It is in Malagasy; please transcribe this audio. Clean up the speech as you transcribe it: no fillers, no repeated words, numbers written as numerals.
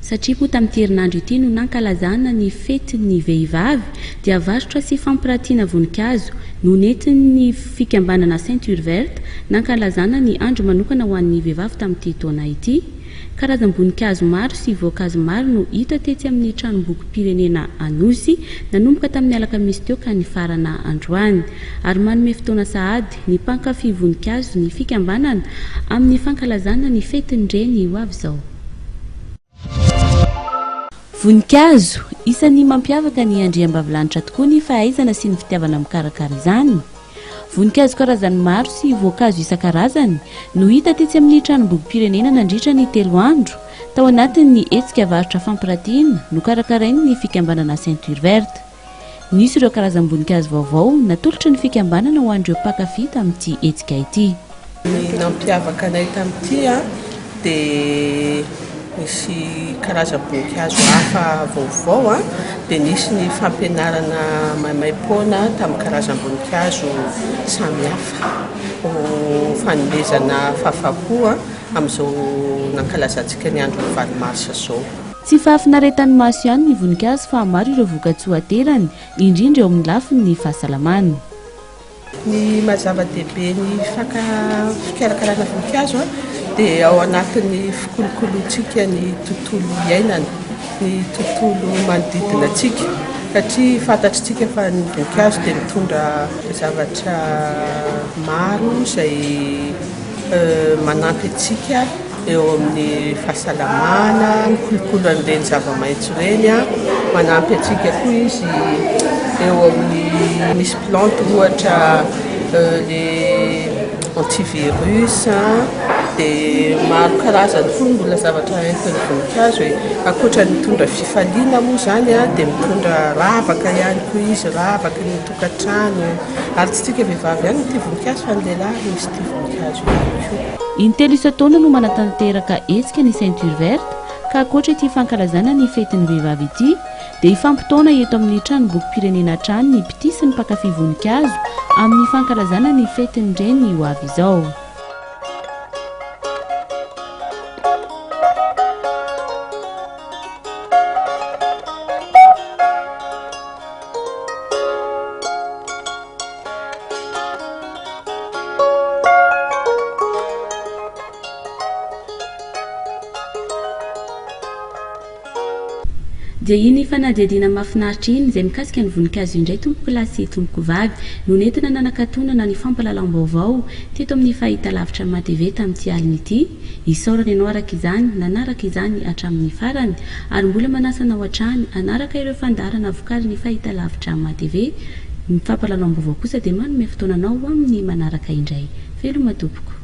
Satria moa tamin'ity herinandro ity no nankalazana ny fetin'ny vehivavy dia varotra sy fampiratiana voninkazo no nentin'ny fikambanana Ceinture Verte nankalazana ny andro manokana ho an'ny vehivavy tamin'ity taona ity. Karazam-boninkazo maro sy voankazo maro no hita tetsy amin'ny tranombokim-pirenena Anosy nanomboka tamin'ny alakamisy teo ka nifarana androany. Ary manome fotoana sahady ny mpankafy voninkazo ny fikambanana amin'ny fankalazana ny fetin'ny reny ho avy izao. Voninkazo, isan'ny mampiavaka ny andriambavilanitra tokoa ny fahaizana sy ny fitiavana mikarakara izany. Voninkazo karazany maro sy voankazo isan-karazany no hita tetsy amin'ny tranombokim-pirenena nandritra ny telo andro, tao anatin'ny hetsika varotra fampiratiana nokarakarain'ny fikambanana Ceinture Verte. Nisy ireo karazam-boninkazo vaovao natolotry ny fikambanana ho an'ireo mpankafy tamin'ity hetsika ity. Ny nampiavaka anay tamin'ity dia nisy karazam-boninkazo hafa vaovao dia nisy ny fampianarana maimaim-poana tamin'ny karazam-boninkazo samihafa ho fanomezana fahafahampo amin'izao nankalazantsika ny andron'ny valo marsa izao. Tsy fahafinaretan'ny maso ihany ny voninkazo fa maro ireo vokatsoa aterany, indrindra eo amin'ny lafiny fahasalamana. Ny maha zava-dehibe ny faka fikarakarana voninkazo dia ao anatin'ny fikolokoloantsika ny tontolo iainana, ny tontolo manodidina antsika satria fantatritsika fa ny voninkazo dia mitondra zavatra maro izay manampy antsika eo amin'ny fahasalamana, mikolokolo an'ireny zava-maitso ireny, manampy antsika koa izy eo amin'ny misy plante ohatra le antivirus dia maro karazany koa mbola zavatra entin'ny voninkazo e, ankoatra ny mitondra fifaliana moa izany dia mitondra ravaka ihany koa izy, ravaky ny tokantrano ary tsy tsika vehivavy ihany no tia voninkazo fa ny lehilahy misy tia voninkazo ihany koa. Intelo isan-taona no manatanteraka hetsika ny Ceinture Verte ka ankoatra ity fankalazana ny fetin'ny vehivavy ity dia hifampitaona eto amin'ny tranombokim-pirenena hatrany ny mpitia sy ny mpankafy voninkazo amin'ny fankalazana ny fetin'ny reny ho avy izao. Dia iny fanadihadiana mahafinaritra iny izay mikasika ny voninkazo indray tompoko lahy sy tompoko vavy no nentina nanakatonana ny fampahalalam-baovao teto amin'ny fahitalavitra MATV tamin'ity alina ity. Isaorana ianao araka izany nanaraka izany hatramin'ny farany ary mbola manasa anao hatrany hanaraka ireo fandaharana vokarin'ny fahitalavitra MATV. Ny fampahalalam-baovao kosa dia manome fotoana anao ho amin'ny manaraka indray. Veloma tompoko.